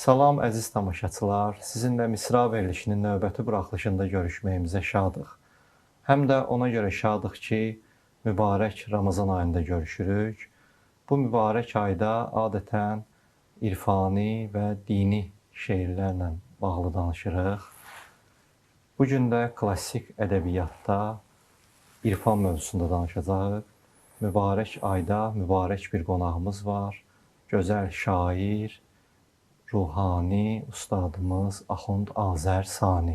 Salam əziz tamaşaçılar, sizinlə Misra verilişinin növbəti buraxılışında görüşməyimizə şadıq. Həm də ona görə şadıq ki, mübarək Ramazan ayında görüşürük. Bu mübarək ayda adətən irfani və dini şeirlərlə bağlı danışırıq. Bu gün də klassik ədəbiyyatda irfan mövzusunda danışacağıq. Mübarək ayda mübarək bir qonağımız var. Gözəl şair, ruhani ustadımız Axund Azər Sani.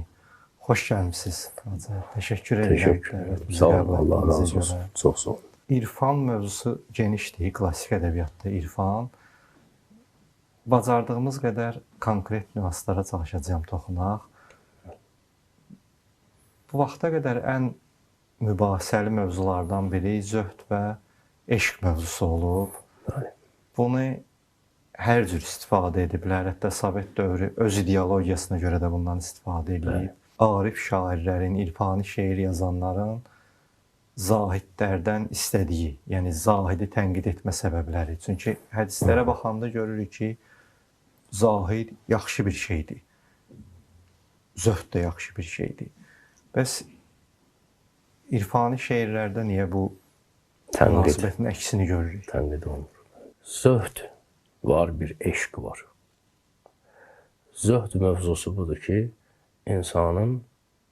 Xoş gəlmisiniz Azər. Təşəkkür edirəm. Təşəkkür edirəm. Sağ olun, Allah razı olsun. Çox sağ olun. İrfan mövzusu genişdir, klassik ədəbiyyatda irfan. Bacardığımız qədər konkret nüanslara çalışacağam toxunaq. Bu vaxta qədər ən mübahisəli mövzulardan biri zöhd və eşq mövzusu olub. Bəli. Bunu hər cür istifadə ediblər. Hətta Sovet dövrü öz ideologiyasına görə də bundan istifadə edib. Bəli. Arif şairlərin, irfani şeir yazanların zahidlərdən istədiyi, yəni zahidi tənqid etmə səbəbləri. Çünki hədislərə baxanda görürük ki, zahid yaxşı bir şeydir. Zöhd də yaxşı bir şeydir. Bəs irfani şeirlərdə niyə bu Tənqid, münasibətin əksini görürük? tənqid olunur. Zöhd var, bir eşq var. Zöhd mövzusu budur ki, insanın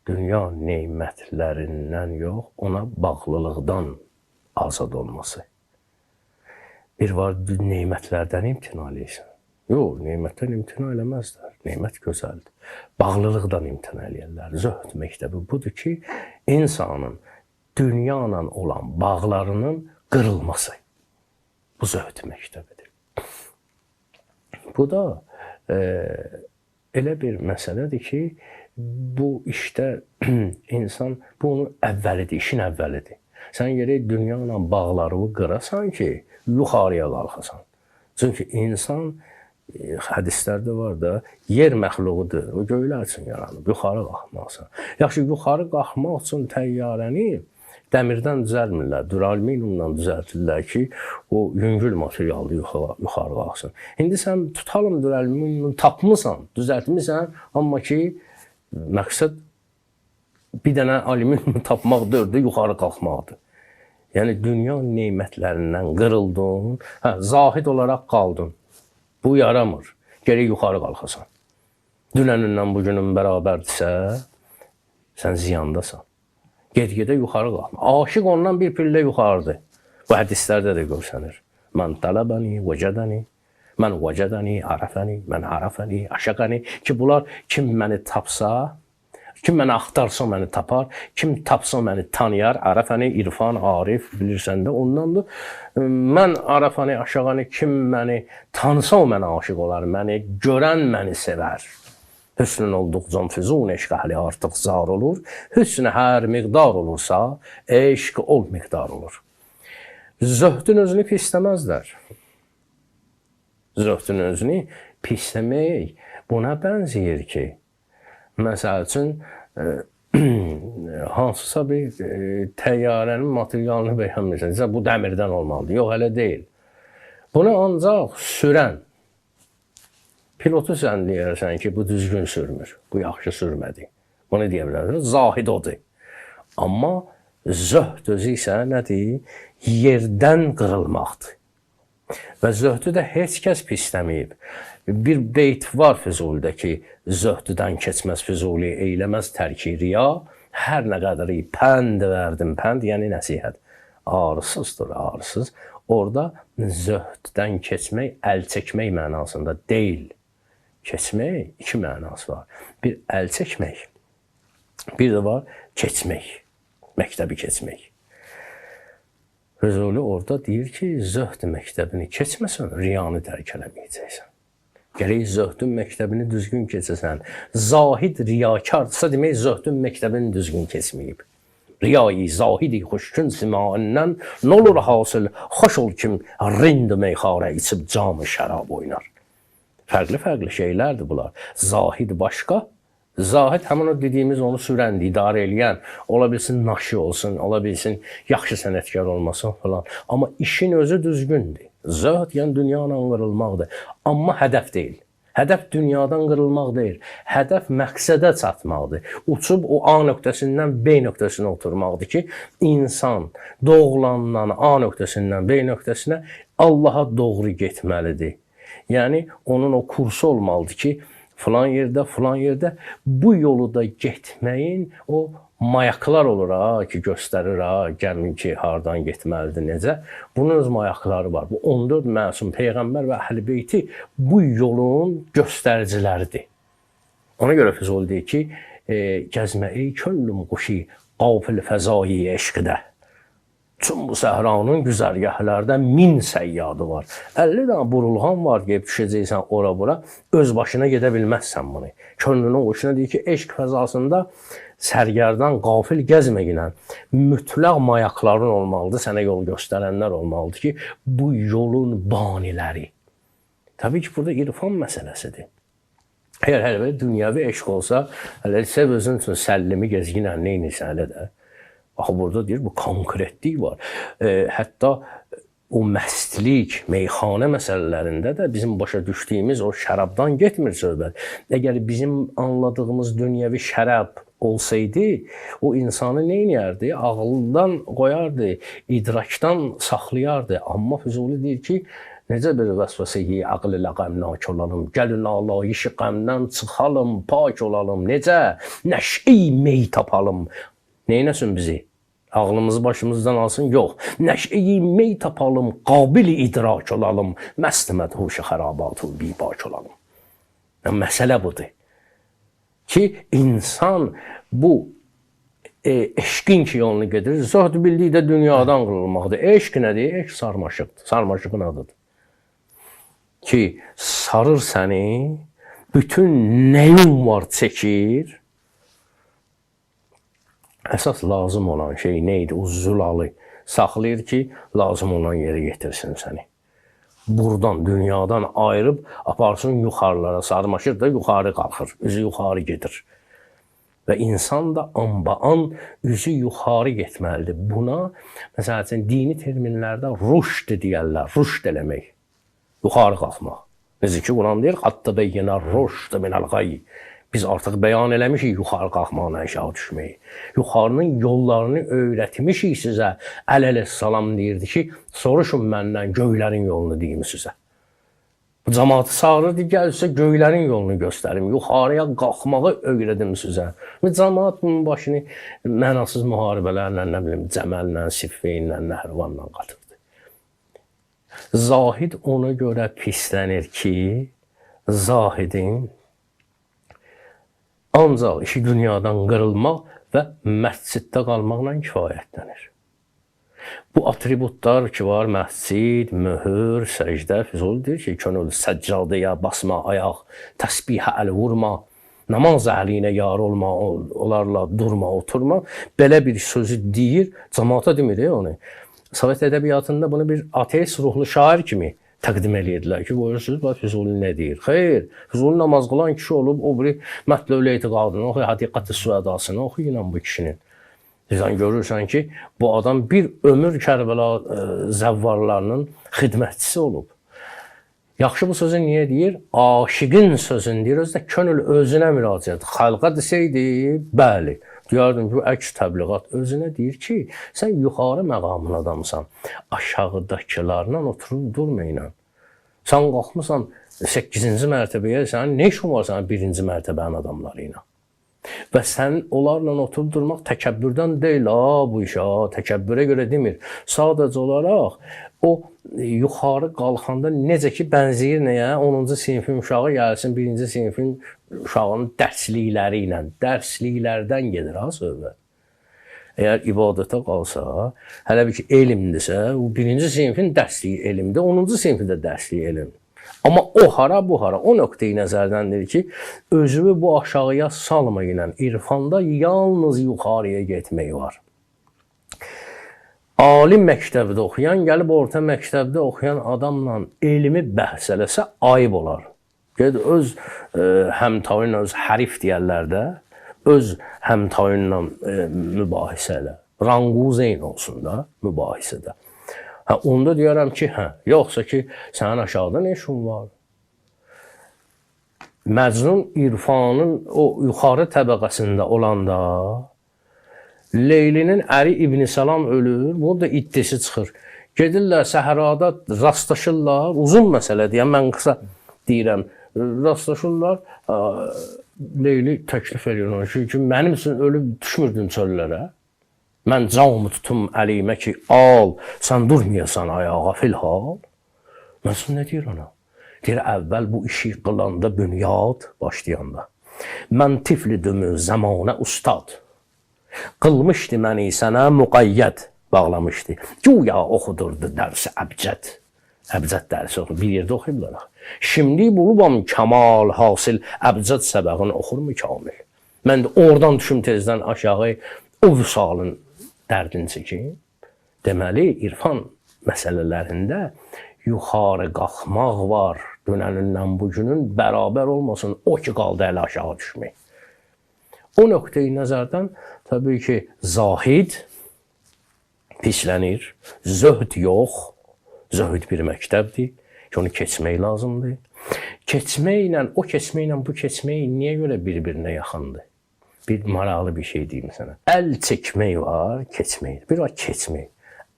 dünya nemətlərindən yox, ona bağlılıqdan azad olması. Bir var nemətlərdən imtina eləyirsən. Yox, nemətdən imtina eləməzlər. Nemət gözəldir. Bağlılıqdan imtina eləyərlər. Zöhd məktəbi budur ki, insanın dünya ilə olan bağlarının qırılması. Bu zöhd məktəbidir. Bu da elə bir məsələdir ki, bu işdə insan, bu onun əvvəlidir, işin əvvəlidir. Sən gərək dünya ilə bağlarını qırasan ki, yuxarıya qalxasan. Çünki insan, hədislərdə var da, yer məxluqudur, o göylər üçün yaranıb, yuxarı qalxmaqsan. Yaxşı, yuxarı qalxmaq üçün təyyarəni dəmirdən düzəlmirlər, düralüminiumdan düzəltirlər ki, o yüngül materialdır, yuxarı qalxsın. İndi sən tutalım düralüminiumu tapmısan, düzəltmisən, amma ki, məqsəd bir dənə alüminiumu tapmaq deyil, yuxarı qalxmaqdır. Yəni, dünya nemətlərindən qırıldın, zahid olaraq qaldın. Bu yaramır, gərək yuxarı qalxasan. Dünənindən bugünün bərabərdirsə, sən ziyandasan. Get-gedə yuxarı qalxma. Aşiq ondan bir pillə yuxarıdır. Bu hədislərdə də görsənir. Mən tələbəni, vəcədəni, mən vəcədəni, arafəni, mən arafəni, aşaqəni ki, bunlar kim məni tapsa, kim məni axtarsa məni tapar, kim tapsa məni tanıyar, arafəni, irfan, arif, bilirsən də ondandır. Mən arafəni, aşağani, kim məni tanısa o mənə aşiq olar, məni görən məni sevər. Hüsnün olduqca füzun eşq əhli artıq zar olur. Hüsn hər miqdar olursa, eşq ol miqdar olur. Zöhdün özünü pisləməzlər. Zöhdün özünü pisləmək buna bənzəyir ki, məsəl üçün, hansısa bir təyyarənin materialını bəyənmirsən, bu dəmirdən olmalıdır. Yox, elə deyil. Bunu ancaq sürən pilotu sən deyərsən ki, bu düzgün sürmür, bu yaxşı sürmədi. Bunu deyə bilərsən, zahid odur. Amma zöhd özü isə nədir? Yerdən qırılmaqdır. Və zöhdü də heç kəs pisləməyib. Bir beyt var Füzulidə ki, zöhdüdən keçməz Füzuli, eyləməz tərki riya, hər nə qədər pənd verdim, pənd yəni nəsihət. Ağrısızdır, ağrısız. Orada zöhddən keçmək, əl çəkmək mənasında deyil. Keçmək iki mənası var. Bir əl çəkmək, bir də var keçmək, məktəbi keçmək. Füzuli orada deyir ki, zöhd məktəbini keçməsən, riyanı dərk eləməyəcəksən. Gərək zöhdün məktəbini düzgün keçəsən. Zahid riyakardırsa, demək zöhdün məktəbini düzgün keçməyib. Riyayı zahidi xoşkün simaindən nə olur hasıl, xoş ol kim rind meyxarə içib camı şərab oynar. Fərqli-fərqli şeylərdir bunlar. Zahid başqa, zahid həmin o dediyimiz onu sürəndir, idarə eləyən, ola bilsin naşı olsun, ola bilsin yaxşı sənətkar olmasın falan. Amma işin özü düzgündür. Zöhd, yəni dünya ilə qırılmaqdır. Amma hədəf deyil. Hədəf dünyadan qırılmaq deyil. Hədəf məqsədə çatmaqdır. Uçub o A nöqtəsindən B nöqtəsinə oturmaqdır ki, insan doğulandan A nöqtəsindən B nöqtəsinə Allaha doğru getməlidir. Yəni onun o kursu olmalıdır ki, filan yerdə, filan yerdə bu yolu da getməyin o mayaklar olur ha ki, göstərir ha, gəmin ki, hardan getməlidir, necə. Bunun öz mayakları var. Bu 14 məsum peyğəmbər və əhl-i beyti bu yolun göstəriciləridir. Ona görə Füzuli deyir ki, gəzmə ey könlüm quşi, qafil fəzai eşqdə. Tüm bu səhranın güzərgahlarda 1000 səyyadı var. 50 dənə burulğan var, gedib düşəcəksən ora-bura, öz başına gedə bilməzsən bunu. Könlünün quşuna deyir ki, eşq fəzasında sərgərdan, qafil gəzməklə mütləq mayakların olmalıdır, sənə yol göstərənlər olmalıdır ki, bu yolun baniləri. Təbii ki, burada irfan məsələsidir. Əgər hələ belə dünyəvi eşq olsa, hələ sev özün üçün səllimi gezginlə nə edirsən hələ də. Axı burada deyir, bu konkretlik var. Hətta o məstlik, meyxanə məsələlərində də bizim başa düşdüyümüz o şərabdan getmir söhbət. Əgər bizim anladığımız dünyəvi şərab olsaydı, o insanı nə edərdi? Ağıldan qoyardı, idrakdan saxlayardı. Amma Füzuli deyir ki, necə bir vəsvəsəyi ağıl ilə qəmnak olalım, gəlin alayişi qəmdən çıxalım, pak olalım, necə? Nəşi mey tapalım. Neynəsin bizi? Ağlımızı başımızdan alsın? Yox. Nəşeyi mey tapalım, qabil idrak olalım, məst mədhuşi xərabatı bibak olalım. Yəni, məsələ budur. Ki, insan bu eşqin ki yolunu gedir, zöhd bildiyi də dünyadan qırılmaqdır. Eşq nədir? Eşq sarmaşıqdır. Sarmaşığın adıdır. Ki, sarır səni, bütün nəyin var çəkir. Əsas lazım olan şey nə idi? O zülalı saxlayır ki, lazım olan yerə getirsin səni. Buradan, dünyadan ayırıb aparsın yuxarılara, sarmaşır da yuxarı qalxır, üzü yuxarı gedir. Və insan da anbaan üzü yuxarı getməlidir. Buna, məsəl üçün, dini terminlərdə rüşd deyərlər, rüşd eləmək, yuxarı qalxmaq. Necə ki, Quran deyir, hatta beyyənə rüşd minəl qay. Biz artıq bəyan eləmişik yuxarı qalxmaqla aşağı düşməyi. Yuxarının yollarını öyrətmişik sizə. Əli əleyhissalam deyirdi ki, soruşun məndən göylərin yolunu deyim sizə. Bu cəmaatı çağırırdı, gəl sizə göylərin yolunu göstərim. Yuxarıya qalxmağı öyrədim sizə. Bu cəmaat bunun başını mənasız müharibələrlə, nə bilim, Cəməllə, Siffeynlə, Nəhrvanla qatırdı. Zahid ona görə pislənir ki, zahidin ancaq işi dünyadan qırılmaq və məsciddə qalmaqla kifayətlənir. Bu atributlar ki var, məscid, möhür, səcdə, Füzuli deyir ki, könül səccadəyə basma, ayaq, təsbihə əl vurma, namaz əhlinə yar olma, onlarla durma, oturma. Belə bir sözü deyir, cəmaata demir onu. Sovet ədəbiyyatında bunu bir ateist ruhlu şair kimi təqdim eləyirdilər ki, buyursunuz, bax Füzuli nə deyir? Xeyr, Füzuli namaz qılan kişi olub, o biri Mətləvül Etiqadını oxuyur, Hədiqət-i Süədasını oxuyur bu kişinin. Sən görürsən ki, bu adam bir ömür Kərbəla zəvvarlarının xidmətçisi olub. Yaxşı bu sözü niyə deyir? Aşiqin sözünü deyir, özü də könül özünə müraciət. Xalqa desəydi, bəli. Deyərdim ki, bu əks təbliğat özünə deyir ki, sən yuxarı məqamın adamsan, aşağıdakılarla oturub durmayla. Sən qalxmısan 8-ci mərtəbəyə, sənin nə işin var sənin 1-ci mərtəbənin adamları ilə? Və sən onlarla oturub durmaq təkəbbürdən deyil, ha, bu iş, ha, təkəbbürə görə demir. Sadəcə olaraq o yuxarı qalxanda necə ki bənzəyir nəyə? 10-cu sinifin uşağı gəlsin 1-ci sinifin uşağının dərslikləri ilə, dərsliklərdən gedir ha söhbət. Əgər ibadətə qalsa, hələ bir ki elmdirsə, o 1-ci sinifin dərsliyi elmdir, 10-cu sinifin də dərsliyi elmdir. Amma o hara, bu hara, o nöqteyi nəzərdəndir ki, özümü bu aşağıya salmayla irfanda yalnız yuxarıya getmək var. Ali məktəbdə oxuyan, gəlib orta məktəbdə oxuyan adamla elmi bəhs eləsə ayıb olar. Ged öz həmtayınla, öz hərif deyərlər də, öz həmtayınla mübahisə elə. Ranquzeyn olsun da mübahisədə. Hə, onda deyərəm ki, hə, yoxsa ki, sənin aşağıda nə işin var? Məcnun irfanın o yuxarı təbəqəsində olanda Leylinin əri İbn Salam ölür, bunun da iddisi çıxır. Gedirlər səhrada rastlaşırlar, uzun məsələdir, yəni mən qısa deyirəm. Rastlaşırlar, Leyli təklif edir ona ki, mənim üçün ölüb düşmürdün çöllərə. Mən canımı tutum əlimə ki, al, sən durmayasan ayağa filhal. Məcnun nə deyir ona? Deyir, əvvəl bu işi qılanda bünyad başlayanda. Mən tiflidümü zəmanə ustad. Qılmışdı məni sənə müqəyyəd bağlamışdı. Güya oxudurdu dərsi əbcəd. Əbcəd dərsi oxuyur. Bir yerdə oxuyublar axı. Şimdi bulubam kəmal hasil əbcəd səbəğini oxurmu kamil? Mən də oradan düşüm tezdən aşağı o vüsalın dərdini çəkim. Deməli, irfan məsələlərində yuxarı qalxmaq var. Dünənindən bugünün bərabər olmasın, o ki qaldı əli aşağı düşmək. O nöqteyi nəzərdən təbii ki, zahid pislənir, zöhd yox, zöhd bir məktəbdir ki, onu keçmək lazımdır. Keçməklə, o keçməklə bu keçmək niyə görə bir-birinə yaxındır? Bir maraqlı bir şey deyim sənə. Əl çəkmək var, keçmək. Bir var keçmək.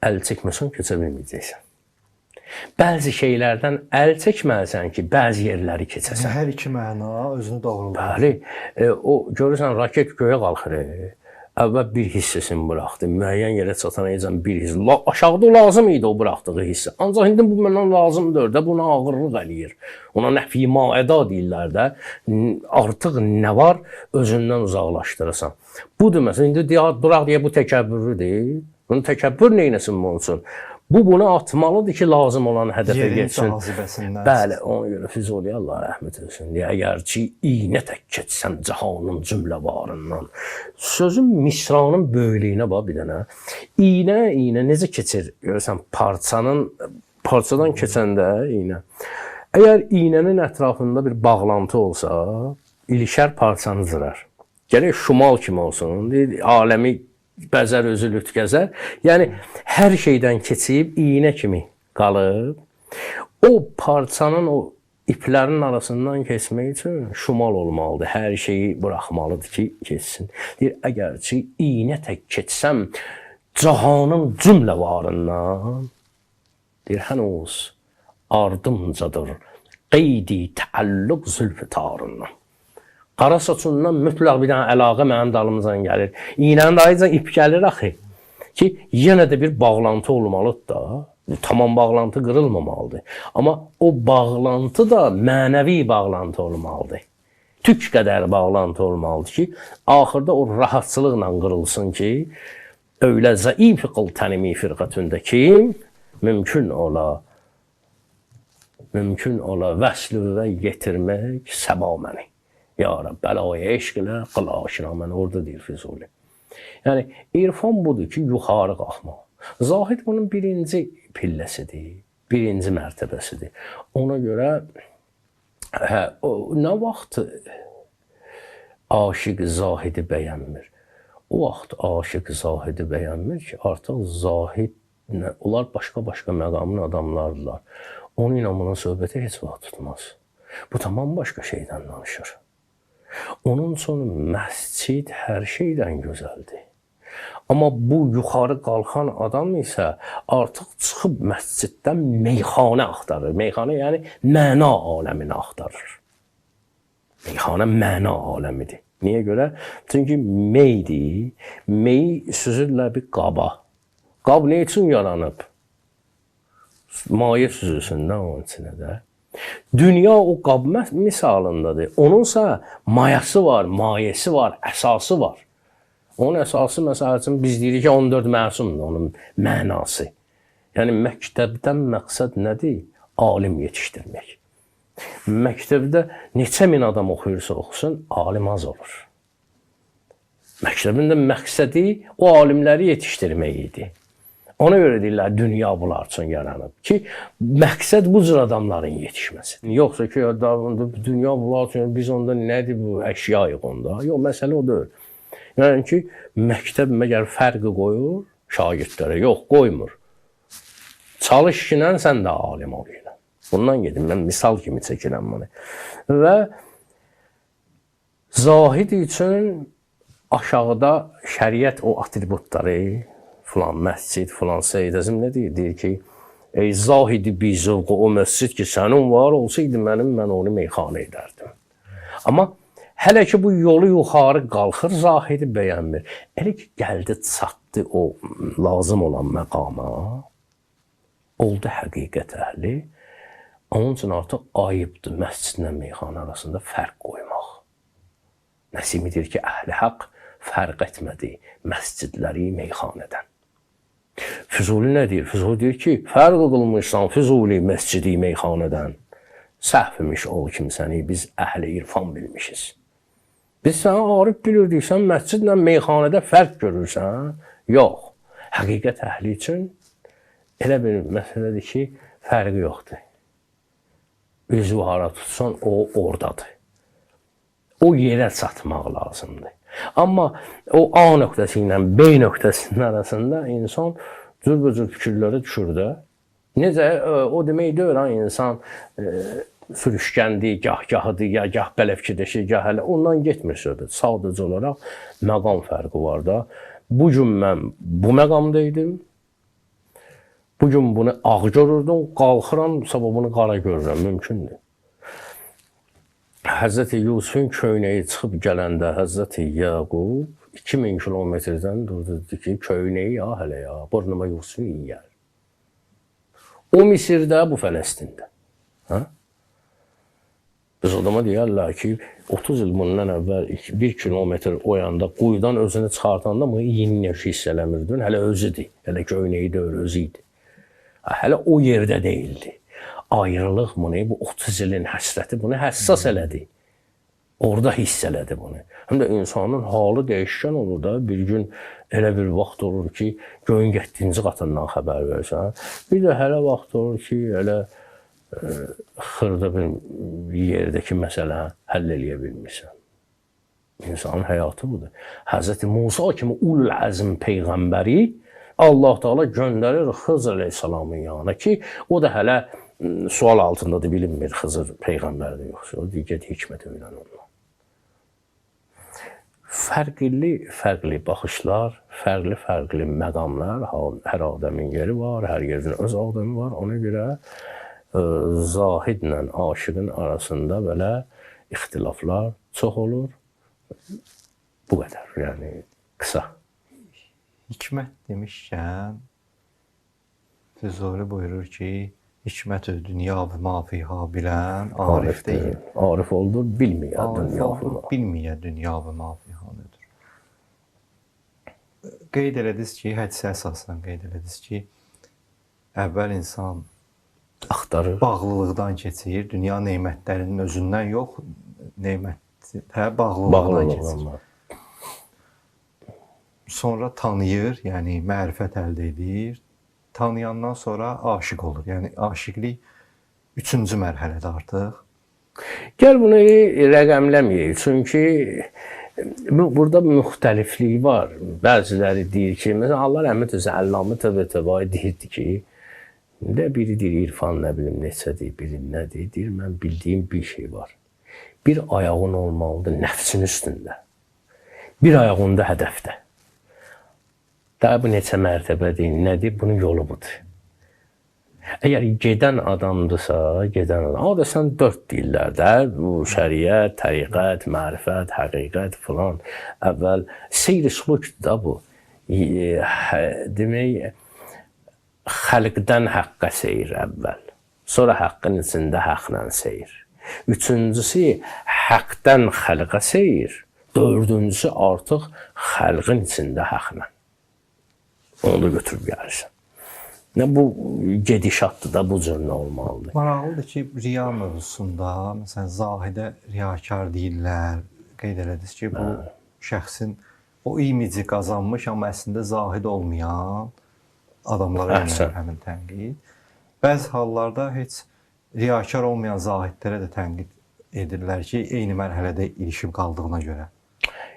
Əl çəkməsən keçə bilməyəcəksən. Bəzi şeylərdən əl çəkməlisən ki, bəzi yerləri keçəsən. Hər iki məna özünü doğruludur. Bəli, o görürsən raket göyə qalxır. Əvvəl bir hissəsini buraxdı. Müəyyən yerə çatanacaq bir hissə. Aşağıda lazım idi o buraxdığı hissə. Ancaq indi bu mənə lazımdır da, buna ağırlıq eləyir. Ona nəfi maəda deyirlər də. Artıq nə var özündən uzaqlaşdırırsan. Budur məsələn, indi duraq deyə bu təkəbbürlüdür. Bunu təkəbbür neynəsin bunun üçün? Bu bunu atmalıdır ki, lazım olan hədəfə Yerin getsin. cazibəsindən. Bəli, ona görə Füzuli Allah rəhmət etsin. Deyə, əgər ki, iynə tək keçsəm cahanın cümlə varından. Sözün misranın böyüklüyünə bax bir dənə. İynə, iynə necə keçir? Görürsən parçadan keçəndə iynə. Əgər iynənin ətrafında bir bağlantı olsa, ilişər parçanı cırar. Gərək şumal kimi olsun. Deyir, aləmi bəzər, özü lüt gəzər. Yəni, hər şeydən keçib iynə kimi qalıb, o parçanın o iplərin arasından keçmək üçün şumal olmalıdır. Hər şeyi buraxmalıdır ki, keçsin. Deyir, əgər ki, iynə tək keçsəm cahanın cümlə varından, deyir, hənuz ardımcadır qeydi təalluq zülfü tarından. Qara saçından mütləq bir dənə əlaqə mənim dalımcan gəlir. İynənin dalınca ip gəlir axı. Ki, yenə də bir bağlantı olmalıdır da. Tamam bağlantı qırılmamalıdır. Amma o bağlantı da mənəvi bağlantı olmalıdır. Tük qədər bağlantı olmalıdır ki, axırda o rahatçılıqla qırılsın ki, öylə zəif qıl tənimi firqətündə kim mümkün ola vəsl və yetirmək səba məni. Ya Rəbb, bəlayı eşq ilə qıl aşina məni, orada deyir Füzuli. Yəni, irfan budur ki, yuxarı qalxmaq. Zahid bunun birinci pilləsidir, birinci mərtəbəsidir. Ona görə o, nə vaxt aşiq zahidi bəyənmir? O vaxt aşiq zahidi bəyənmir ki, artıq zahid, onlar başqa-başqa məqamın adamlardılar. Onunla bunun söhbəti heç vaxt tutmaz. Bu tamam başqa şeydən danışır. Onun üçün məscid hər şeydən gözəldir. Amma bu yuxarı qalxan adam isə artıq çıxıb məsciddən meyxanə axtarır. Meyxanə yəni məna aləmini axtarır. Meyxanə məna aləmidir. Niyə görə? Çünki meydir. Mey süzürlər bir qaba. Qab nə üçün yaranıb? Maye süzülsün də onun içinə də. Dünya o qab misalındadır. Onunsa mayası var, mayesi var, əsası var. Onun əsası məsəl üçün biz deyirik ki, 14 məsumdur onun mənası. Yəni məktəbdən məqsəd nədir? Alim yetişdirmək. Məktəbdə neçə min adam oxuyursa oxusun, alim az olur. Məktəbin də məqsədi o alimləri yetişdirmək idi. Ona görə deyirlər, dünya bunlar üçün yaranıb ki, məqsəd bu cür adamların yetişməsidir. Yoxsa ki, dünya bunlar üçün, biz onda nədir bu əşyayıq onda? Yox, məsələ o deyil. Yəni ki, məktəb məgər fərqi qoyur şagirdlərə? Yox, qoymur. Çalış ki, sən də alim ol yenə. Bundan gedim, mən misal kimi çəkirəm bunu. Və Zahid üçün aşağıda şəriət o atributları, filan məscid, filan Seyid Əzim nə deyir? Deyir ki, ey zahidi bi zövqü o məscid ki, sənin var olsaydı mənim, mən onu meyxana edərdim. Amma hələ ki bu yolu yuxarı qalxır, zahidi bəyənmir. Elə ki gəldi, çatdı o lazım olan məqama, oldu həqiqət əhli, onun üçün artıq ayıbdır məscidlə meyxana arasında fərq qoymaq. Nəsimi deyir ki, əhli haqq fərq etmədi məscidləri meyxanədən. Füzuli nə deyir? Füzuli deyir ki, fərq qılmışsan Füzuli məscidi meyxanədən. Səhv imiş ol kimsəni, biz əhli irfan bilmişiz. Biz səni arif bilirdik, sən məscidlə meyxanədə fərq görürsən. Yox, həqiqət əhli üçün elə bir məsələdir ki, fərqi yoxdur. Üzü hara tutsan, o oradadır. O yerə çatmaq lazımdır. Amma o A nöqtəsi ilə B nöqtəsinin arasında insan cürbəcür fikirlərə düşür də. Necə? O demək deyil, ha, insan sürüşkəndir, gah-gahıdır, ya gah belə fikirləşir, gah hələ. Ondan getmir söhbət. Sadəcə olaraq məqam fərqi var da. Bugün mən bu məqamda idim. Bugün bunu ağ görürdüm, qalxıram, sabah bunu qara görürəm. Mümkündür. Həzrəti Yusufun köynəyi çıxıb gələndə Həzrəti Yaqub 2000 kilometrdən durdu, dedi ki, köynəyi ya hələ ya, burnuma Yusuf yiyər. O Misirdə, bu Fələstində. Hə? Biz adama deyərlər ki, 30 il bundan əvvəl 1 kilometr o yanda quyudan özünü çıxartanda bunu yeni hiss eləmirdin. Hələ özüdür, hələ köynəyi deyil, özü idi. Hələ o yerdə deyildi. Ayrılıq bunu, bu 30 ilin həsrəti bunu həssas elədi. Orada hiss elədi bunu. Həm də insanın halı dəyişkən olur da, bir gün elə bir vaxt olur ki, göyün 7-ci qatından xəbər versən. Bir də hələ vaxt olur ki, elə xırda bir yerdəki məsələ həll eləyə bilmirsən. İnsanın həyatı budur. Həzrəti Musa kimi ulul əzm peyğəmbəri Allah Teala göndərir Xızır əleyhissalamın yanına ki, o da hələ sual altındadır, bilinmir Xızır peyğəmbərdir yoxsa. O deyir, get hikmət öyrən ondan. Fərqli baxışlar, fərqli məqamlar, hər adəmin yeri var, hər yerin öz adəmi var. Ona görə zahidlə aşiqin arasında belə ixtilaflar çox olur. Bu qədər, yəni qısa. Hikmət demişkən, Füzuli buyurur ki, hikmət-ü dünya və ma fiha bilən arif deyil. Arif oldu, bilməyə dünya və ma. Bilməyə dünya və ma fiha nədir. Qeyd elədiniz ki, hədisə əsasən qeyd elədiniz ki, əvvəl insan axtarır, bağlılıqdan keçir, dünya nemətlərinin özündən yox, nemətə bağlılıqdan keçir. Sonra tanıyır, yəni mərifət əldə edir. Tanıyandan sonra aşiq olur. Yəni aşiqlik üçüncü mərhələdə artıq. Gəl bunu rəqəmləməyək. Çünki burada müxtəliflik var. Bəziləri deyir ki, məsələn, Allah rəhmət etsin, Əllamə Təbətəbai deyirdi ki, də biri deyir, İrfan nə bilim neçədir, biri nədir, deyir, mən bildiyim bir şey var. Bir ayağın olmalıdır nəfsin üstündə. Bir ayağında hədəfdə. Daha bu neçə mərtəbədir, nədir? Bunun yolu budur. Əgər gedən adamdırsa, gedən adam. Adətən 4 deyirlər də, bu şəriət, təriqət, mərifət, həqiqət filan. Əvvəl seyr-i sulukdur da bu. Demək, xəlqdən həqqa seyir əvvəl. Sonra həqqin içində həqlə seyir. Üçüncüsü, həqdən xəlqə seyir. Dördüncüsü, artıq xəlqin içində həqlə. Onu da götürüb gəlirsən. Nə bu gedişatdır da, bu cür nə olmalıdır. Maraqlıdır ki, riya mövzusunda, məsələn, zahidə riyakar deyirlər. Qeyd elədiniz ki, bu şəxsin o imici qazanmış, amma əslində zahid olmayan adamlara yönəlir həmin tənqid. Bəzi hallarda heç riyakar olmayan zahidlərə də tənqid edirlər ki, eyni mərhələdə ilişib qaldığına görə.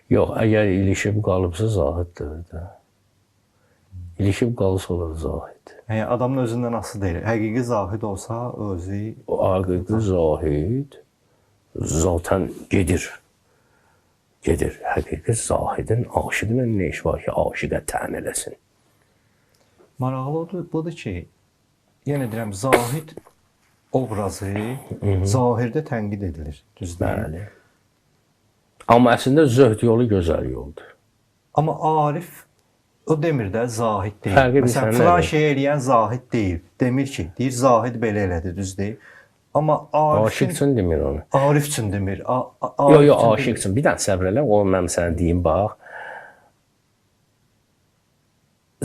Yox, əgər ilişib qalıbsa zahiddir də. İlişib qalsa olur zahid. Yəni, adamın özündən asılı deyil. Həqiqi zahid olsa özü... O həqiqi zahid zaten gedir. Gedir. Həqiqi zahidin aşiqlə nə iş var ki, aşiqə tən eləsin? Maraqlı budur ki, yenə deyirəm, zahid obrazı zahirdə tənqid edilir, düz deyil? Bəli. Amma əslində zöhd yolu gözəl yoldur. Amma Arif o demir də zahid deyil. Fərqi Məsələn, filan şey eləyən zahid deyil. Demir ki, deyir zahid belə elədi, düz deyil. Amma Arifin, aşiq üçün demir onu. Arif üçün demir. Yox, yox, aşiq üçün. Bir dənə səbr elə, o mən sənə deyim bax.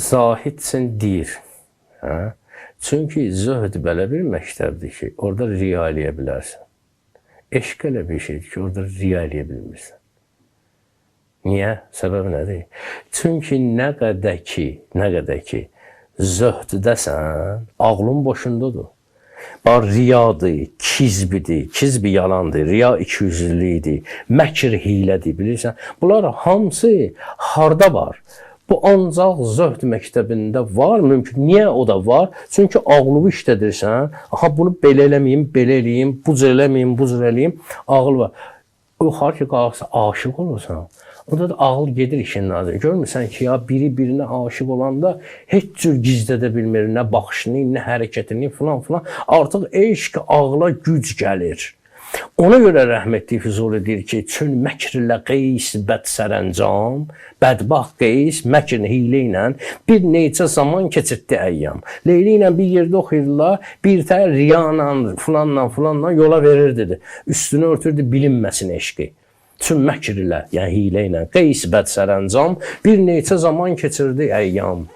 Zahid üçün deyir. Hə? Çünki zöhd belə bir məktəbdir ki, orada riya eləyə bilərsən. Eşq elə bir şeydir ki, orada riya eləyə bilmirsən. Niyə? Səbəb nədir? Çünki nə qədər ki zöhddəsən, ağlın boşundadır. Bax, riyadır, kizbidir, kizbi yalandır, riya ikiyüzlülükdür, məkr hilədir, bilirsən. Bunlar hamısı harda var? Bu ancaq zöhd məktəbində var, mümkün. Niyə o da var? Çünki ağlını işlədirsən. Aha, bunu belə eləməyim, belə eləyim, bu cür eləməyim, bu cür eləyim. Ağıl var. Yuxarı ki, qalxsa aşiq olursan. Onda da ağıl gedir işin nazı. Görmürsən ki, ya biri birinə aşiq olanda heç cür gizlədə bilmir, nə baxışını, nə hərəkətini filan filan. Artıq eşq ağla güc gəlir. Ona görə rəhmətli Füzuli deyir ki, çün məkrlə Qeys bəd sərəncam, bədbaxt Qeys məkr hiylə ilə bir neçə zaman keçirtdi əyyam. Leyli ilə bir yerdə oxuyurdular, bir tər riya ilə, filanla, filanla yola verirdi. Üstünü örtürdü bilinməsin eşqi. Çün məkr ilə, yəni hiylə ilə Qeys bəd sərəncam bir neçə zaman keçirdi əyyam.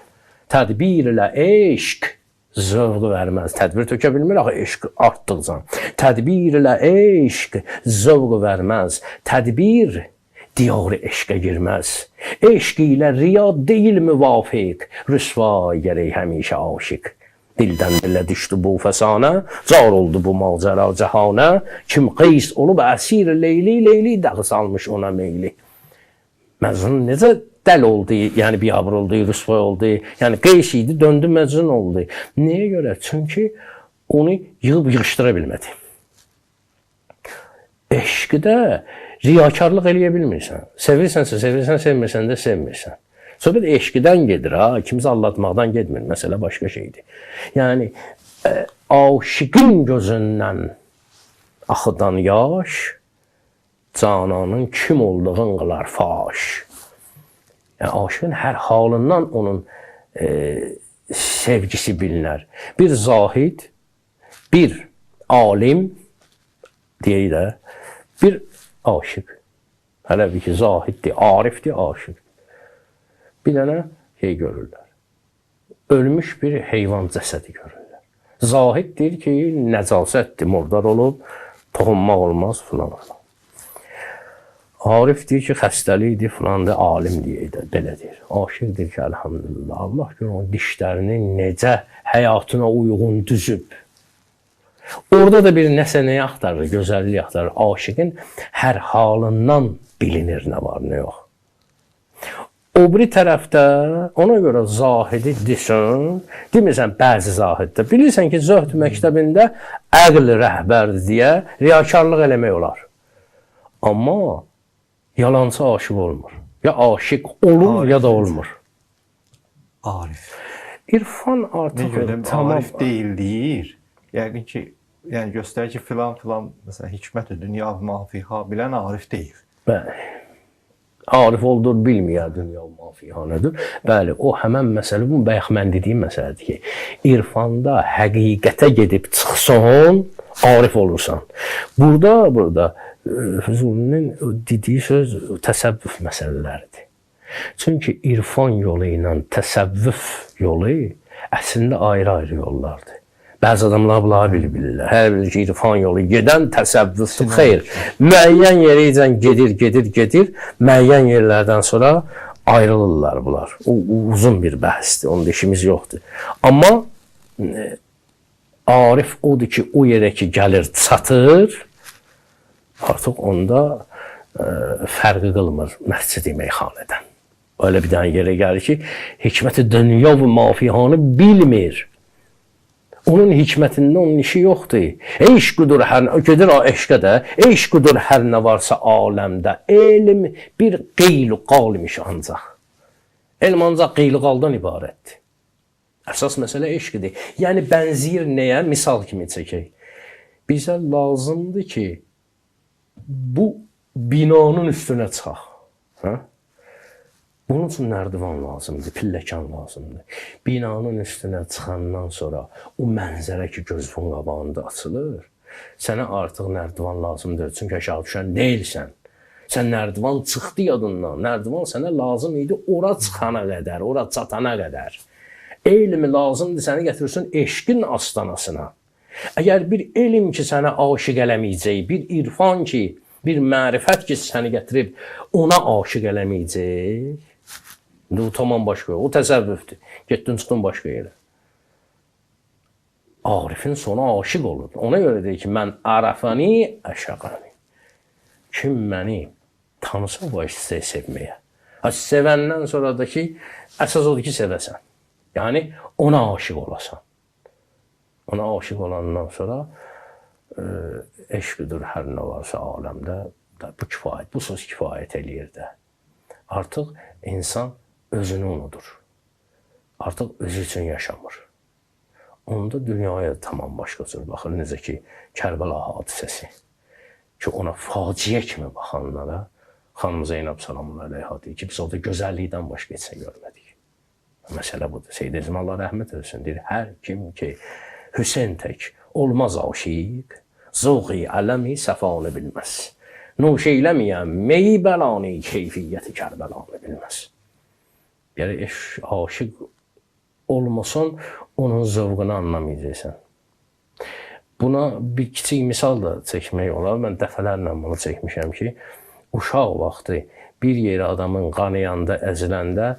Tədbir ilə eşq zövqü verməz. Tədbir tökə bilmir axı eşq artdıqca. Tədbir ilə eşq zövqü verməz. Tədbir diyarı eşqə girməz. Eşq ilə riya deyil müvafiq. Rüsva gərək həmişə aşiq. Dildən dilə düşdü bu fəsanə, car oldu bu macəra cəhanə. Kim Qeys olub əsir Leyli, Leyli dəxi salmış ona meyli. Məcnun necə dəl oldu, yəni biabır oldu, rüsvay oldu. Yəni Qeys idi, döndü Məcnun oldu. Niyə görə? Çünki onu yığıb yığışdıra bilmədi. Eşqdə riyakarlıq eləyə bilmirsən. Sevirsənsə sevirsən, sevmirsən də sevmirsən. Söhbət eşqdən gedir ha, kimsə aldatmaqdan getmir. Məsələ başqa şeydir. Yəni aşiqin gözündən axıdan yaş cananın kim olduğun qılar faş. Yəni aşiqin hər halından onun sevgisi bilinər. Bir zahid, bir alim deyək də, bir aşiq. Hələ bir ki, zahiddir, arifdir, aşiq. Bir dənə şey görürlər. Ölmüş bir heyvan cəsədi görürlər. Zahid deyir ki, nəcasətdir, murdar olub, toxunmaq olmaz, filan filan. Arif deyir ki, xəstəlikdir, filandır, alim deyir də, belə deyir. Aşiq deyir ki, əlhamdülillah, Allah gör onun dişlərini necə həyatına uyğun düzüb. Orada da bir nəsə nəyi axtarır, gözəllik axtarır. Aşiqin hər halından bilinir nə var, nə yox. O biri tərəfdə ona görə zahidi desən, demirsən bəzi zahiddə. Bilirsən ki, zöhd məktəbində əql rəhbərdir deyə riyakarlıq eləmək olar. Amma yalancı aşiq olmur. Ya aşiq olur, arif, ya da olmur. Arif. İrfan artıq görə, tamam arif deyil deyir. Yəqin ki, yəni göstərir ki, filan filan məsələn hikmət-i dünya mafiha bilən arif deyil. Bəli. Arif oldur, bilməyə dünya mafiha nədir? Bəli, o həmən məsələ, bu bayaq mən dediyim məsələdir ki, irfanda həqiqətə gedib çıxsan, arif olursan. Burada Füzulinin dediyi söz təsəvvüf məsələləridir. Çünki irfan yolu ilə təsəvvüf yolu əslində ayrı-ayrı yollardır. Bəzi adamlar bunları bilirlər. Hər bilir ki, irfan yolu gedən təsəvvüfdür. Xeyr, müəyyən yerə gedir, gedir, gedir. Müəyyən yerlərdən sonra ayrılırlar bunlar. O uzun bir bəhsdir, onda işimiz yoxdur. Amma arif odur ki, o yerə ki gəlir, çatır, artıq onda fərqi qılmır məscid-i meyxanədən. Öyle bir dənə yerə gəlir ki, hikmət-i dünya və mafihanı bilmir. Onun hikmətində onun işi yoxdur. Eşqdir hər, gedir eşqə də, eşqdir hər nə varsa aləmdə. Elm bir qeyl-ü qal imiş ancaq. Elm ancaq qeyl-ü qaldan ibarətdir. Əsas məsələ eşqdir. Yəni bənzəyir nəyə? Misal kimi çəkək. Bizə lazımdır ki, bu binanın üstünə çıxaq. Hə? Bunun üçün nərdivan lazımdır, pilləkan lazımdır. Binanın üstünə çıxandan sonra o mənzərə ki, gözünün qabağında açılır, sənə artıq nərdivan lazımdır. Çünki aşağı düşən deyilsən. Sən nərdivan çıxdı yadından. Nərdivan sənə lazım idi ora çıxana qədər, ora çatana qədər. Elm lazımdır səni gətirsin eşqin astanasına. Əgər bir elm ki sənə aşiq eləməyəcək, bir irfan ki, bir mərifət ki səni gətirib ona aşiq eləməyəcək, İndi o tamam başqa, o təsəvvüfdür. Getdin, çıxdın başqa yerə. Arifin sonu aşiq olur. Ona görə deyir ki, mən arafani əşəqani. Kim məni tanısa o istəyir sevməyə. Ha, sevəndən sonra da ki, əsas odur ki, sevəsən. Yəni, ona aşiq olasan. Ona aşiq olandan sonra eşqidir hər nə varsa aləmdə, bu kifayət, bu söz kifayət eləyir də. Artıq insan özünü unudur. Artıq özü üçün yaşamır. Onda dünyaya tamam başqa cür baxır. Necə ki, Kərbəla hadisəsi ki, ona faciə kimi baxanlara xanım Zeynəb salamullah əleyha deyir ki, biz orada gözəllikdən başqa heç nə görmədik. Məsələ budur. Seyyid Əzim Allah rəhmət eləsin, deyir, hər kim ki Hüseyn tək olmaz aşiq, zövqi aləmi səfanı bilməz. Nuş eyləməyən meyi bəlanı, keyfiyyəti Kərbəlanı bilməz. Yəni, aşiq olmasan, onun zövqünü anlamayacaqsan. Buna bir kiçik misal da çəkmək olar. Mən dəfələrlə bunu çəkmişəm ki, uşaq vaxtı bir yerə adamın qanayanda, əziləndə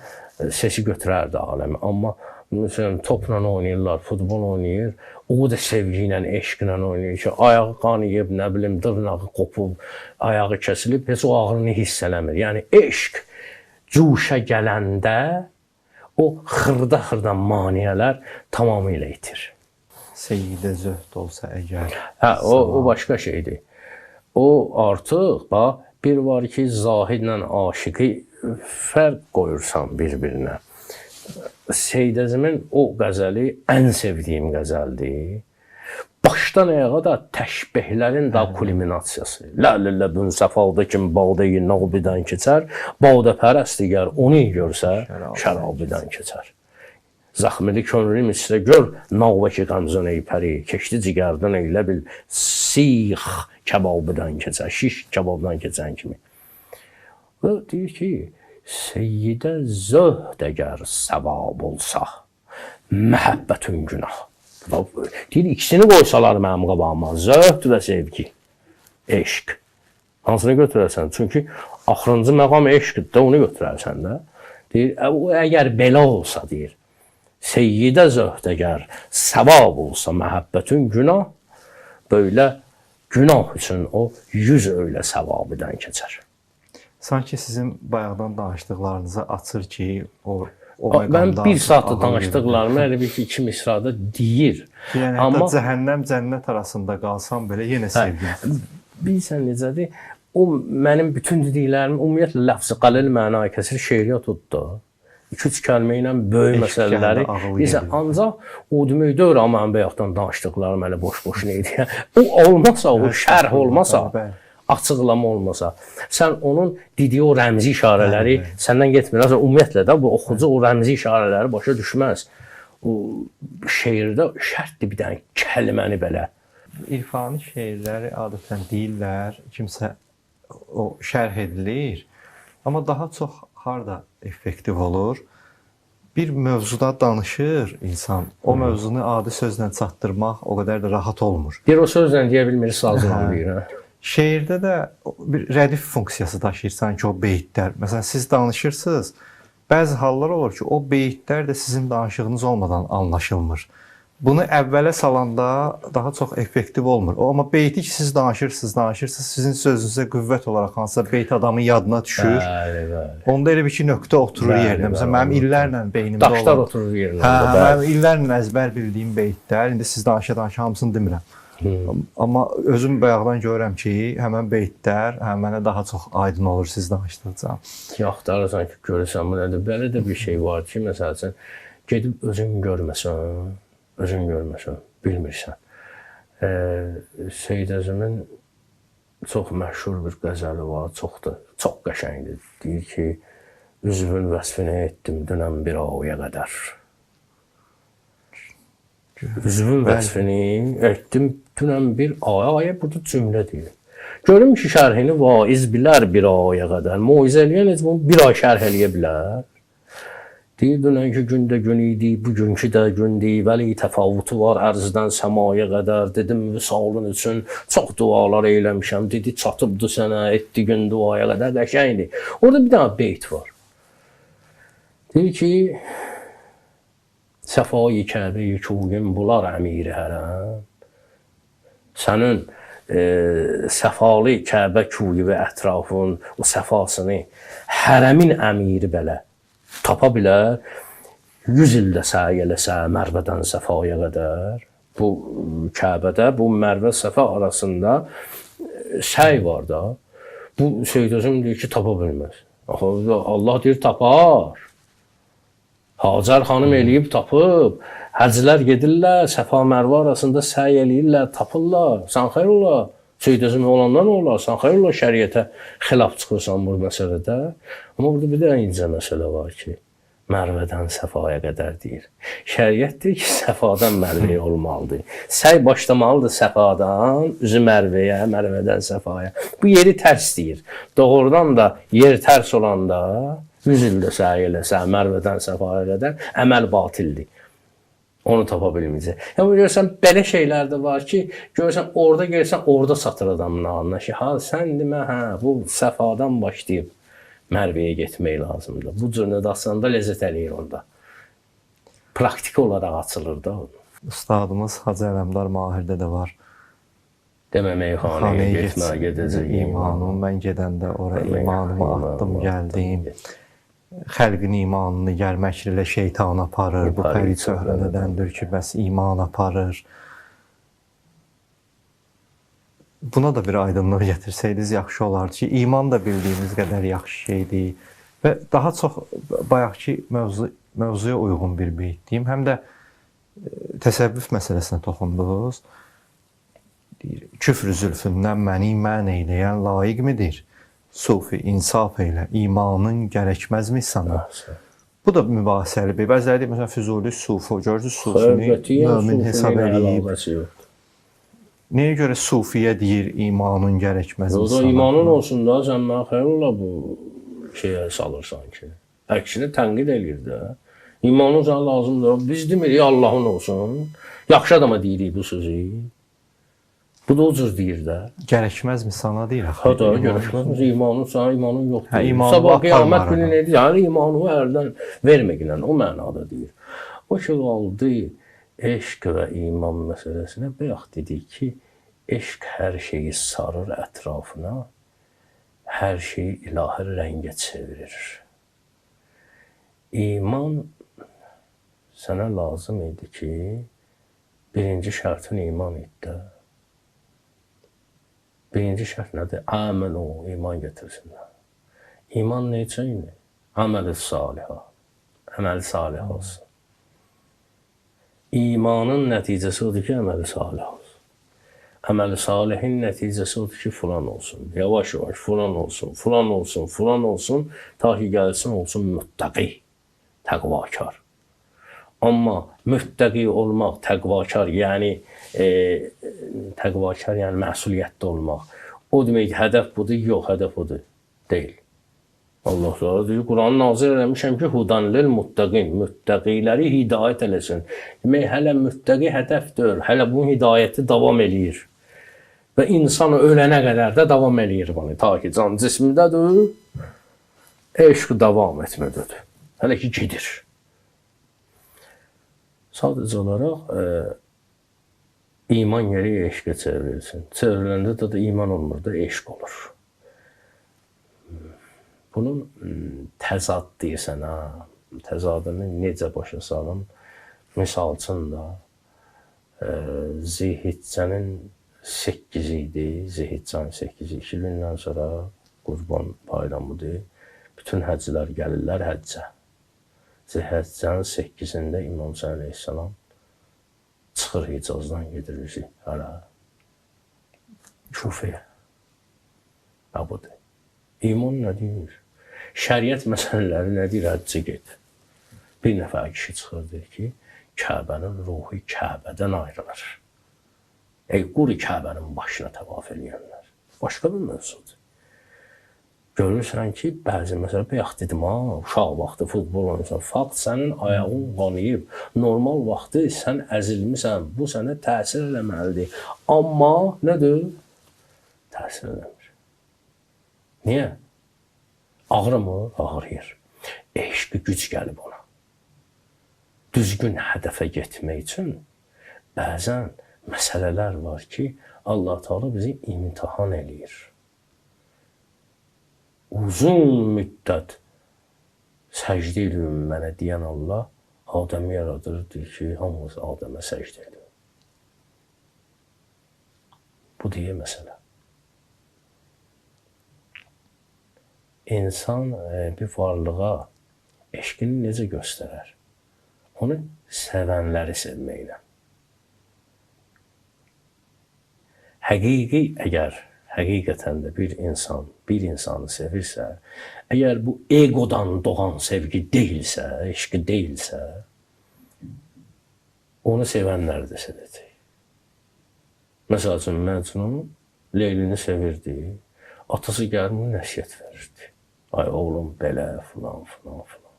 sesi götürərdi aləmi. Amma məsələn, topla oynayırlar, futbol oynayır, o da sevgi ilə, eşqlə oynayır ki, ayağı qanayıb, nə bilim, dırnağı qopub, ayağı kəsilib, heç o ağrını hiss eləmir. Yəni, eşq cuşa gələndə o xırda-xırda maneələr tamamilə itir. Seyyidə zöhd olsa əgər. Hə, o başqa şeydir. O artıq, bax, bir var ki, zahidlə aşiqi fərq qoyursan bir-birinə. Seyyid Əzimin o qəzəli ən sevdiyim qəzəldir. Başdan ayağa da təşbehlərin da kulminasiyası. Ləl-ləbün səfada kim bağda-i nağbidən keçər, bağda pərəst əgər onu görsə, şərabidən keçər. Zəxmili könlüm isə gör, nağvə ki qəmzən ey pəri, keçdi cigərdən eylə bil, six kəbabidən keçər, şiş kəbabdan keçən kimi. Və deyir ki, Seyyidə zöhd əgər səvab olsa, məhəbbətün günah. Deyir, ikisini qoysalar mənim qabağıma, zöhd və sevgi, eşq. Hansını götürərsən? Çünki axırıncı məqam eşqdir də, onu götürərsən də. Deyir, o əgər belə olsa, deyir, Seyyidə zöhd əgər səvab olsa, məhəbbətün günah, belə günah üçün o 100 öylə səvabidən keçər. Sanki sizin bayaqdan danışdıqlarınızı açır ki, o Mən bir saatda danışdıqlarımı elə bir ki, iki misrada deyir. Yəni, hətta cəhənnəm cənnət arasında qalsam belə yenə sevgi. Bilirsən necədir? O mənim bütün dediklərim ümumiyyətlə ləfz-i qalil məna kəsir şeiriyyat odur. 2-3 kəlmə ilə böyük məsələləri. Bilirsən, ancaq o demək deyil, amma mənim bayaqdan danışdıqlarım elə boş-boşuna idi. O olmasa, o şərh olmasa, açıqlama olmasa, sən onun dediyi o rəmzi işarələri səndən getmir. Ümumiyyətlə də bu oxucu o rəmzi işarələri başa düşməz. O şeirdə şərtdir bir dənə kəlməni belə. İrfani şeirləri adətən deyirlər, kimsə o şərh edilir. Amma daha çox harda effektiv olur? Bir mövzuda danışır insan, o mövzunu adi sözlə çatdırmaq o qədər də rahat olmur. Bir o sözlə deyə bilmir, sazla deyir. Hə? Şeirdə də bir rədif funksiyası daşıyır sanki o beytlər. Məsələn, siz danışırsınız, bəzi hallar olur ki, o beytlər də sizin danışığınız olmadan anlaşılmır. Bunu əvvələ salanda daha çox effektiv olmur. O, amma beyti ki siz danışırsınız, danışırsınız, sizin sözünüzə qüvvət olaraq hansısa beyt adamın yadına düşür. Bəli, bəli. Onda elə bir ki nöqtə oturur bəli, yerinə. Məsələn, bəli, mənim illərlə beynimdə olan daşlar oturur yerinə. Hə, mənim illərlə əzbər bildiyim beytlər, indi siz danışa-danışa hamısını demirəm. Amma özüm bayaqdan görürəm ki, həmin beytlər mənə daha çox aydın olur siz danışdıqca. Ki axtarırsan ki, görürsən bu nədir. Belə də bir şey var ki, məsəl üçün gedib özün görməsən, özün görməsən, bilmirsən. Seyid Əzimin çox məşhur bir qəzəli var, çoxdur, çox qəşəngdir. Deyir ki, üzvün vəsfini etdim dünən bir aya qədər. Üzvün vəsfini etdim dünən bir aya, aya burada cümlə deyir. Görüm ki, şərhini vaiz bilər bir aya qədər. Moizə eləyən heç bunu bir ay şərh eləyə bilər. Deyir, dünənki gün də gün idi, bugünkü də gündür, vəli təfavutu var ərzdən səmaya qədər. Dedim, vüsalın üçün çox dualar eyləmişəm. Dedi, çatıbdı sənə, etdi gün duaya qədər, qəşəngdir. Orada bir dənə beyt var. Deyir ki, səfai Kəbə-i kuyun bular əmiri hərəm. Sənin səfalı Kəbə kuyu və ətrafın o səfasını hərəmin əmiri belə tapa bilər. 100 ildə səy eləsə Mərvədən Səfaya qədər. Bu Kəbədə, bu Mərvə Səfa arasında səy var da. Bu Seyid Əzim deyir ki, tapa bilməz. Axı Allah deyir tapar. Hacər xanım eləyib tapıb. Həcilər gedirlər, Səfa Mərvə arasında səy eləyirlər, tapırlar. Sən xeyr ola. Seyid Əzim olandan olar, sən xeyr ola şəriətə xilaf çıxırsan bu məsələdə. Amma burada bir də incə məsələ var ki, Mərvədən Səfaya qədər deyir. Şəriət deyir ki, Səfadan Mərvəyə olmalıdır. Səy başlamalıdır Səfadan, üzü Mərvəyə, Mərvədən Səfaya. Bu yeri tərs deyir. Doğrudan da yer tərs olanda 100 ildə səy eləsə, Mərvədən Səfaya qədər əməl batildir. Onu tapa bilməyəcək. Yəni görürsən belə şeylər də var ki, görürsən orada gəlirsən, orada çatır adamın ağlına ki, ha sən demə, hə bu Səfadan başlayıb Mərvəyə getmək lazımdır. Bu cür nə də ləzzət eləyir onda. Praktiki olaraq açılır da. Ustadımız Hacı Ələmdar Mahirdə də var. Demə meyxanəyə getmə, gedəcək imanım. Mən gedəndə ora imanımı atdım, gəldim. Xəlqin imanını gəl məkr ilə şeytan aparır. Bu pəri çöhrə nədəndir ki, bəs iman aparır. Buna da bir aydınlıq gətirsəydiniz yaxşı olardı ki, iman da bildiyimiz qədər yaxşı şeydir və daha çox bayaqki mövzuya uyğun bir beyt deyim. Həm də təsəvvüf məsələsinə toxundunuz. Deyir, küfr zülfündən məni mən eyləyən layiq midir? Sufi, insaf eylə, imanın gərəkməzmi sana? Bu da mübahisəli bir. Bəziləri deyir, məsələn, Füzuli sufi, görürsünüz, sufini mömin hesab eləyib. Nəyə görə sufiyə deyir, imanın gərəkməzmi sana? İmanın olsun da, sən mənə xeyr ola bu şeyə salırsan ki. Əksinə tənqid eləyir də. İmanın sənə lazımdır. Biz demirik, Allahın olsun. Yaxşı adama deyirik bu sözü. Bu da o cür deyir də. Gərəkməzmi sana deyir axı. Ha da, gərəkməzmi? İmanın sənə, imanın yoxdur. Hə, imanı Sabah qiyamət günü nə deyir? Yəni imanı əldən verməklə o mənada deyir. O ki qaldı eşq və iman məsələsinə, bayaq dedik ki, eşq hər şeyi sarır ətrafına, hər şeyi ilahi rəngə çevirir. İman sənə lazım idi ki, birinci şərtin iman idi də. Birinci şərt nədir? Əmənu, iman gətirsinlər. İman nə üçün? Əməl-i salihə. Əməl-i salih olsun. İmanın nəticəsi odur ki, əməl-i salih olsun. Əməl-i salihin nəticəsi odur ki, filan olsun. Yavaş-yavaş filan olsun, filan olsun, filan olsun, ta ki gəlsin olsun müttəqi, təqvakar. Amma müttəqi olmaq, təqvakar, yəni təqvakar, yəni məsuliyyətli olmaq. O demək ki, hədəf budur, yox, hədəf odur. Deyil. Allah Teala deyir, Quranı nazil eləmişəm ki, hudan lil muttaqin, müttəqiləri hidayət eləsin. Demək, hələ müttəqi hədəfdir, hələ bunun hidayəti davam eləyir. Və insan ölənə qədər də davam eləyir bunu. Ta ki, can cismindədir, eşq davam etmədədir. Hələ ki, gedir. Sadəcə olaraq iman yeri eşqə çevrilsin. Çevriləndə də iman olmur da, eşq olur. Bunun təzad deyirsən, ha, təzadını necə başa salım? Misal üçün də Zilhiccənin 8-i idi, Zilhiccənin 8-i. 2 gündən sonra Qurban bayramıdır. Bütün həccilər gəlirlər həccə. Zilhiccənin 8-də İmam Hüseyn əleyhissalam çıxır Hicazdan gedir bizi hələ Kufəyə. Ha, budur. İman nə deyir? Şəriət məsələləri nə deyir? Həccə get. Bir nəfər kişi çıxır, deyir ki, Kəbənin ruhu Kəbədən ayrılır. Ey, quru Kəbənin başına təvaf eləyənlər. Başqa bir mövzudur. Görürsən ki, bəzi məsələ, bayaq dedim, ha, uşaq vaxtı futbol oynayırsan, fakt sənin ayağın qanayıb, normal vaxtı sən əzilmisən, bu sənə təsir eləməlidir. Amma nədir? Təsir eləmir. Niyə? Ağrımır? Ağrıyır. Eşqi güc gəlib ona. Düzgün hədəfə getmək üçün bəzən məsələlər var ki, Allah Teala bizi imtihan eləyir. Uzun müddət səcdə eləyin mənə deyən Allah Adəmi yaradır, deyir ki, hamımız Adəmə səcdə eləyin. Bu deyə məsələ. İnsan bir varlığa eşqini necə göstərər? Onu sevənləri sevməklə. Həqiqi əgər həqiqətən də bir insan bir insanı sevirsə, əgər bu egodan doğan sevgi deyilsə, eşqi deyilsə, onu sevənlər də sevəcək. Məsəl üçün, Məcnun Leylini sevirdi, atası gəlir, bunu nəsihət verirdi. Ay oğlum, belə, filan, filan, filan.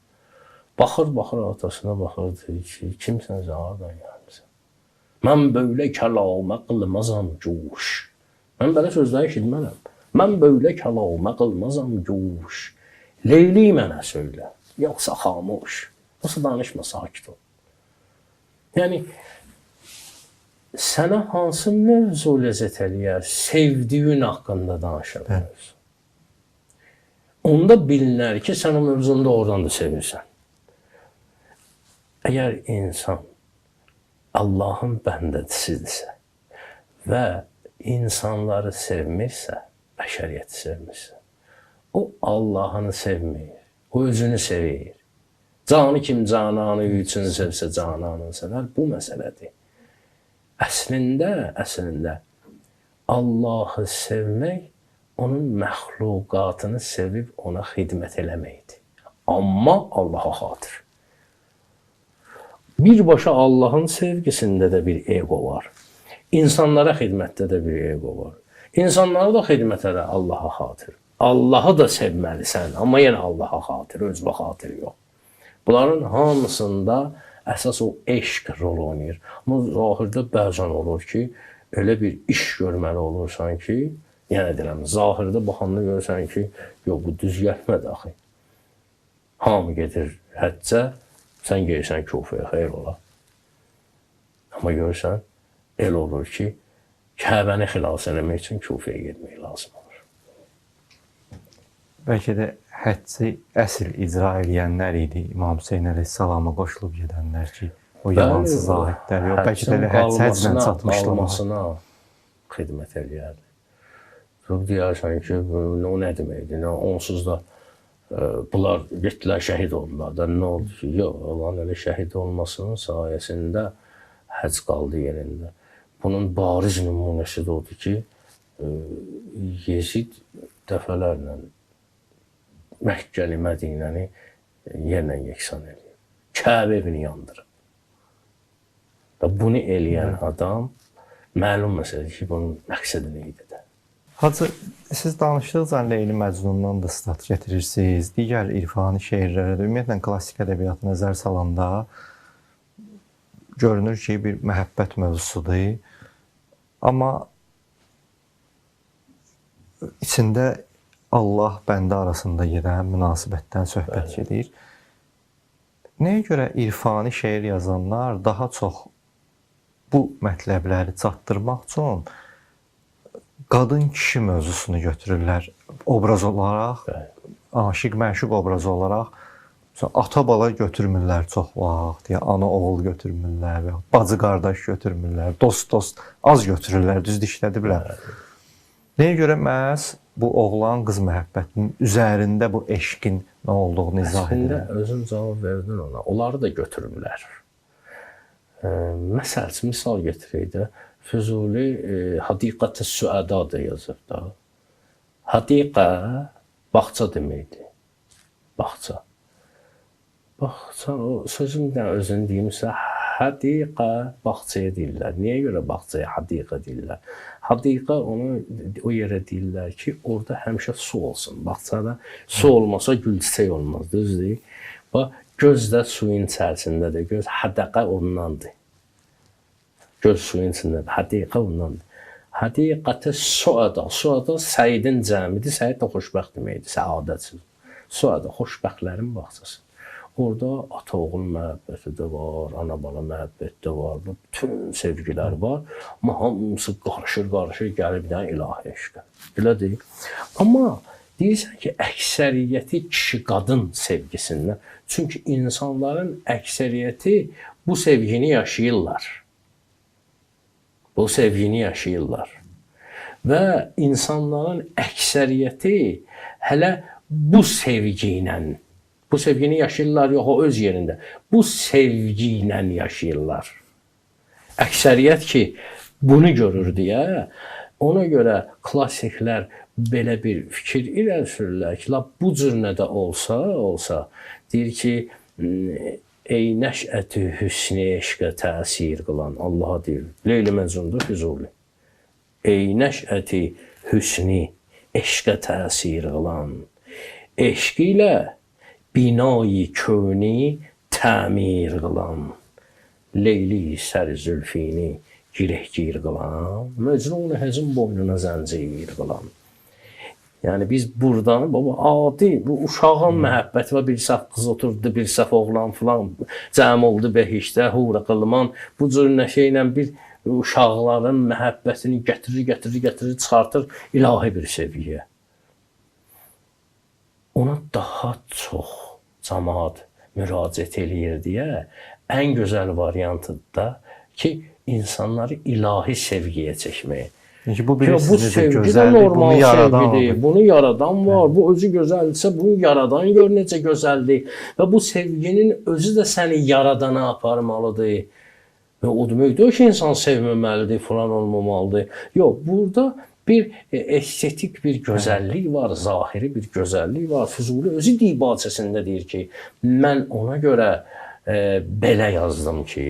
Baxır, baxır, atasına baxır, deyir ki, kimsən, hardan gəlmisən? Mən belə kəlamə qılmazam guş. Mən belə sözləri eşitmərəm. Mən belə kəlamə qılmazam guş. Leyli mənə söylə, yoxsa xamuş. Yoxsa danışma, sakit ol. Yəni, sənə hansı mövzu ləzzət eləyər? Sevdiyin haqqında danışan mövzu. Onda bilinər ki, sən o mövzunu doğrudan da sevirsən. Əgər insan Allahın bəndəsidirsə və insanları sevmirsə, bəşəriyyəti sevmirsə, o Allahını sevmir, o özünü sevir. Canı kim cananı üçün sevsə, cananını sevər, bu məsələdir. Əslində Allahı sevmək onun məxluqatını sevib ona xidmət eləməkdir. Amma Allaha xatir. Birbaşa Allahın sevgisində də bir ego var. İnsanlara xidmətdə də bir ego var. İnsanlara da xidmət elə Allaha xatir. Allahı da sevməlisən, amma yenə Allaha xatir, özünə xatir yox. Bunların hamısında əsas o eşq rol oynayır. Amma zahirdə bəzən olur ki, elə bir iş görməli olursan ki, yenə deyirəm, zahirdə baxanda görürsən ki, yox, bu düz gəlmədi axı. Hamı gedir həccə, sən gelirsən Kufəyə, xeyr ola. Amma görürsən, elə olur ki, Kəbəni xilas eləmək üçün Kufəyə getmək lazım olur. Bəlkə də həcci əsl icra eləyənlər idi, İmam Hüseyn əleyhissalama qoşulub gedənlər ki, o yalancı zahidlər yox, bəlkə də elə həcclə çatmışlar. Qalmasına xidmət eləyərdi. Çox deyərsən ki, o nə deməkdir, onsuz da bunlar getdilər, şəhid oldular da, nə oldu ki, yox, onların elə şəhid olmasının sayəsində həcc qaldı yerində. Bunun bariz nümunəsi də odur ki, Yezid dəfələrlə Məkkəli, Mədinəni yerlə yeksan eləyib. Kəbə evini yandırıb. Və bunu eləyən adam məlum məsələdir ki, bunun məqsədi nə idi də. Hacı, siz danışdıqca Leyli Məcnundan da stat gətirirsiniz, digər irfani şeirlərə də, ümumiyyətlə klassik ədəbiyyata nəzər salanda görünür ki, bir məhəbbət mövzusudur. Amma içində Allah bəndə arasında gedən münasibətdən söhbət gedir. Nəyə görə irfani şeir yazanlar daha çox bu mətləbləri çatdırmaq üçün qadın-kişi mövzusunu götürürlər obraz olaraq, aşiq-məşuq obrazı olaraq? Məsələn, ata-bala götürmürlər çox vaxt, ya ana-oğul götürmürlər, və bacı-qardaş götürmürlər, dost-dost az götürürlər, düzdür işlədiblər. Nəyə görə məhz bu oğlan-qız məhəbbətinin üzərində bu eşqin nə olduğunu izah edirlər? Əslində özün cavab verdin ona. Onları da götürürlər. Məsəl üçün, misal götürək də, Füzuli Hadiqət-i Süəda da yazıb da. Hadiqə bağça deməkdir. Bağça. Bağça, o sözün də özünü deyimsə, hadiqə bağçaya deyirlər. Niyə görə bağçaya hadiqə deyirlər? Hadiqə onu o yerə deyirlər ki, orada həmişə su olsun. Bağçada su olmasa gül çiçək olmaz, düzdür? Bax, göz də suyun içərisindədir. Göz hədəqə ondandır. Göz suyun içindədir. Hadiqə ondandır. Hadiqətə suada. Suada Səidin cəmidir. Səid də xoşbəxt deməkdir. Səadət sözü. Suada xoşbəxtlərin bağçası. Orada ata-oğul məhəbbəti də var, ana-bala məhəbbəti də var, bütün sevgilər var. Amma hamısı qarışır, gəlib bir dənə ilahi eşqə. Belə deyil. Amma deyirsən ki, əksəriyyəti kişi-qadın sevgisindən. Çünki insanların əksəriyyəti bu sevgini yaşayırlar. Bu sevgini yaşayırlar. Və insanların əksəriyyəti hələ bu sevgi ilə, bu sevgini yaşayırlar, yox, o öz yerində. Bu sevgi ilə yaşayırlar. Əksəriyyət ki, bunu görür deyə, ona görə klassiklər belə bir fikir irəli sürürlər ki, lap bu cür nə də olsa, deyir ki, ey nəşəti hüsni eşqə təsir qılan, Allaha deyir, Leyli Məcnundur Füzuli. Ey nəşəti hüsni eşqə təsir qılan, eşqi ilə binayı köni təmir qılan, Leyli sər zülfini girehgir qılan, Məcnun hezin boynuna zəncir qılan. Yəni biz buradan, baba, adi, bu uşağın məhəbbəti var, bir saf qız oturdu, bir saf oğlan filan, cəm oldu behişdə, hura qılman, bu cür nəşə ilə bir uşaqların məhəbbətini gətirir, çıxartır ilahi bir sevgiyə. Ona daha çox camaat müraciət eləyir deyə ən gözəl variantıdır da ki, insanları ilahi sevgiyə çəkməyə. Çünki bu bilirsiniz necə gözəldir, bunu yaradan sevgidir, bunu yaradan var, bu özü gözəldirsə, bunu yaradan gör necə gözəldir. Və bu sevginin özü də səni yaradana aparmalıdır. Və o demək deyil ki, insan sevməməlidir, filan olmamalıdır. Yox, burada bir estetik bir gözəllik var, zahiri bir gözəllik var. Füzuli özü dibacəsində deyir ki, mən ona görə belə yazdım ki,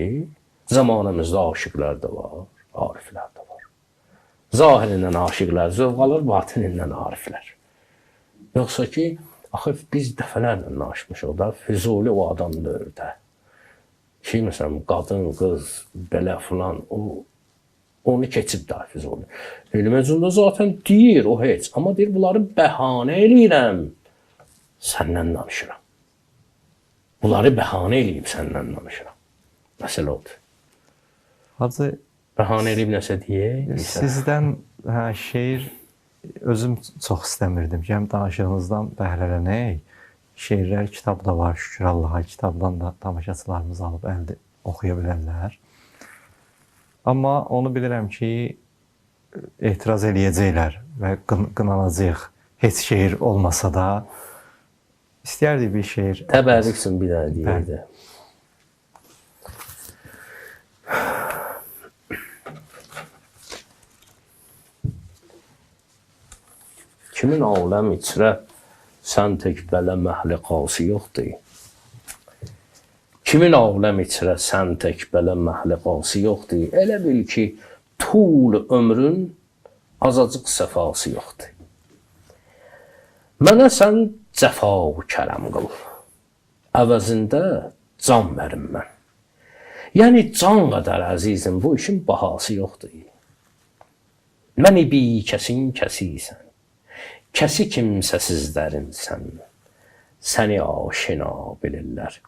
zamanımızda aşiqlər də var, ariflər də var. Zahirindən aşiqlər zövq alır, batinindən ariflər. Yoxsa ki, axı biz dəfələrlə danışmışıq da, Füzuli o adam deyil də. Ki, məsələn, qadın, qız, belə filan, onu keçib də Füzuli. Leyli Məcnun da zaten deyir o heç, amma deyir, bunları bəhanə eləyirəm, səndən danışıram. Bunları bəhanə eləyib səndən danışıram. Məsələ odur. Hacı, bəhanə eləyib nəsə deyək. Sizdən şeir özüm çox istəmirdim ki, həm danışığınızdan bəhrələnək. Şeirlər kitabda var, şükür Allaha, kitabdan da tamaşaçılarımız alıb əldə oxuya bilərlər. Amma onu bilirəm ki, etiraz eləyəcəklər və qınanacaq heç şeir olmasa da. İstəyərdik bir şeir. Təbərrük üçün bir dənə deyək də. Kimin aləm içrə sən tək belə məhliqası yoxdur. Kimin aləm içrə sən tək belə məhliqası yoxdur. Elə bil ki, tul ömrün azacıq səfası yoxdur. Mənə sən cəfa kərəm qıl. Əvəzində can verim mən. Yəni can qədər əzizim, bu işin bahası yoxdur. Məni bi kəsin kəsisən. Kəsi kimsəsizlərin sən, səni aşina bilirlər.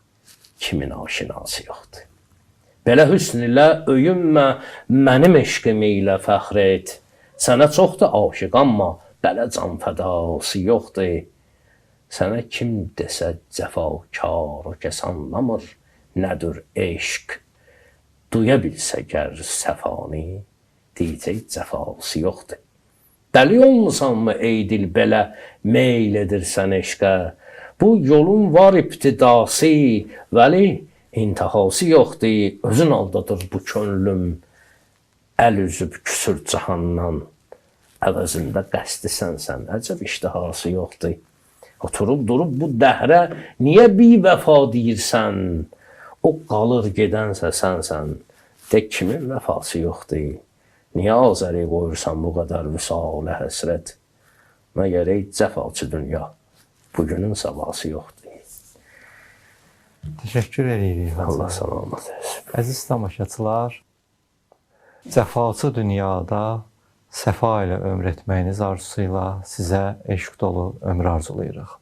kimin aşinası yoxdur. Belə hüsn ilə öyünmə, mənim eşqim ilə fəxr et. Sənə çoxdur aşiq, amma belə can fədası yoxdur. Sənə kim desə cəfakar, o kəs anlamır nədir eşq. Duya bilsə gər səfanı, deyəcək cəfası yoxdur. Dəli olmusanmı ey dil belə meyl edirsən eşqə? Bu yolun var ibtidası, vəli intihası yoxdur. Özün aldadır bu könlüm, əl üzüb küsür cahandan. Əvəzində qəsdi sənsən, əcəb iştihası yoxdur. Oturub durub bu dəhrə niyə bivəfa deyirsən? O qalır gedənsə sənsən, de kimin vəfası yoxdur? Niyə Azəri qoyursan bu qədər vüsalə həsrət? Məgər ey cəfaçı dünya, bugünün sabahsı yoxdur. Təşəkkür edirik. Allah salamat etsin. Əziz tamaşaçılar, cəfaçı dünyada səfa ilə ömr etməyiniz arzusu ilə sizə eşq dolu ömür arzulayırıq.